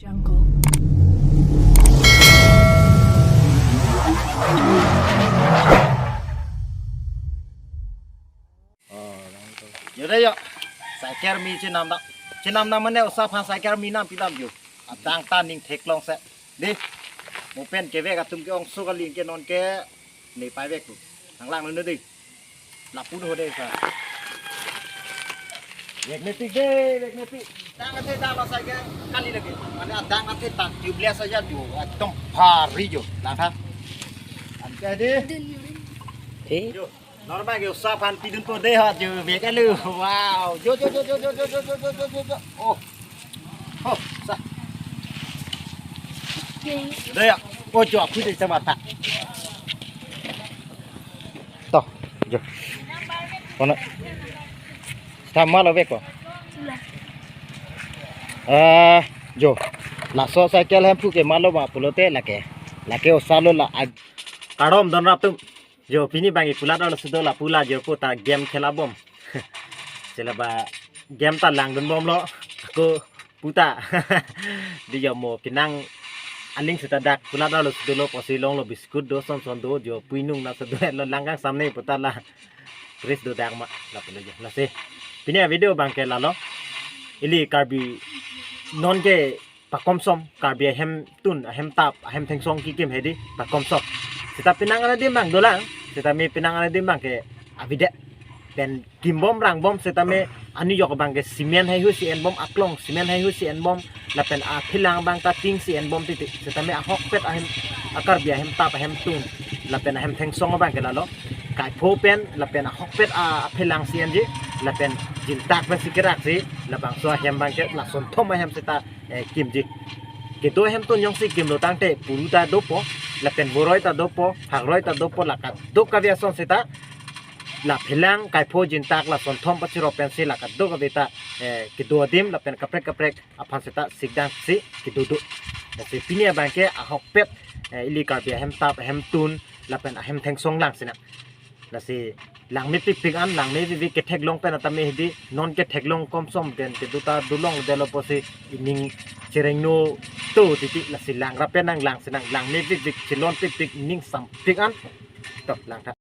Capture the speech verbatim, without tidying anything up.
Jungle. Yo dei yo. Cycle armi chenam dam. Chenam dam mane osa aphan cycle armi nam pidam yo. Adang ta ning theklongse. Dei. Mo pen kevek atum ke-ongso kali, anke non ke ne pai vek tu. Nang lang nu dei. Lapu do dei sa. Vek mepik dei, vek mepik. Adang athe dam asai ke kali lagi. Mane adang athe ta tubeless aja jo. Ekdom bhari jo. Lang tha. Anke dei. Eh? Jo. Normal ke osa aphan pidunpo dei ho jo, vek alu. Wow. Jo, jo, jo. Oh. Oh, sa. Dei ya. Oh, jo, aku dei sama ta. To, jo. Kono. Sama lo vek ko. Ah, jo. Laso cycle hemphu ke malo ma pulote lake. Lake osa lo la ag-, kardom don rap tum. Jo, pini bang ipulat alo sudo lapu la jo pu ta game khela bom. Sela ba game ta langdun bomlo. Ako puta. Dei jo, mo pinang aling seta dak pulat alo sudo lo, posi longlo, biscuit do, son son do, jo puinung na sudo lo, lang kangsamne puta la. Chris do dak ma lapu lo jo. Lasi. Pini avideo bang ke lalo. Ili Karbi non ke pakomsom, Karbi ahemtun, ahemtap, ahemthengsong kekim hedi pakomsom. Seta penang adim bang dolang, seta me penang adim bang ke avedet. Pen kimbom rangbom seta me anujok bang ke cement haihui si enbom, aklong cement haihui si enbom, lapen aphelang bang ta tin si enbom titi. Seta me ahokpet ahem, a-Karbi ahemtap ahemtun, lapen ahemthengsong bang ke lalo. Kaipho pen, lapen ahokpet a, aphelang si enji, lapen jintak pen si kerak si, labangso ahem bang ke lason thom ahem seta eh, kimji. Kedo ahemtun jongsi kimlo tangte puru ta dopo, lapen voroi ta dopo, hakroi ta dopo, la kadokave ason seta, la phelang, kaipho, jintak, lason thom pachirop pensi la kadokave ta, eh, kedo adim lapen kaprek kaprek aphan seta sikdang si kedo do. Lasi pini abang ke ahokpet, eh, ili Karbi ahemtap ahemtun lapen ahemthengsong lang sinang. Lasi langme pikpik an, langme vivik ketheklong pen atame hedi, non ketheklong komsom pen kedo ta dolong delo posi ining cherengno to titi, lasi langra pen nang lang sinang, langme vivik chelon pikpik ning sampik an. To lang tha.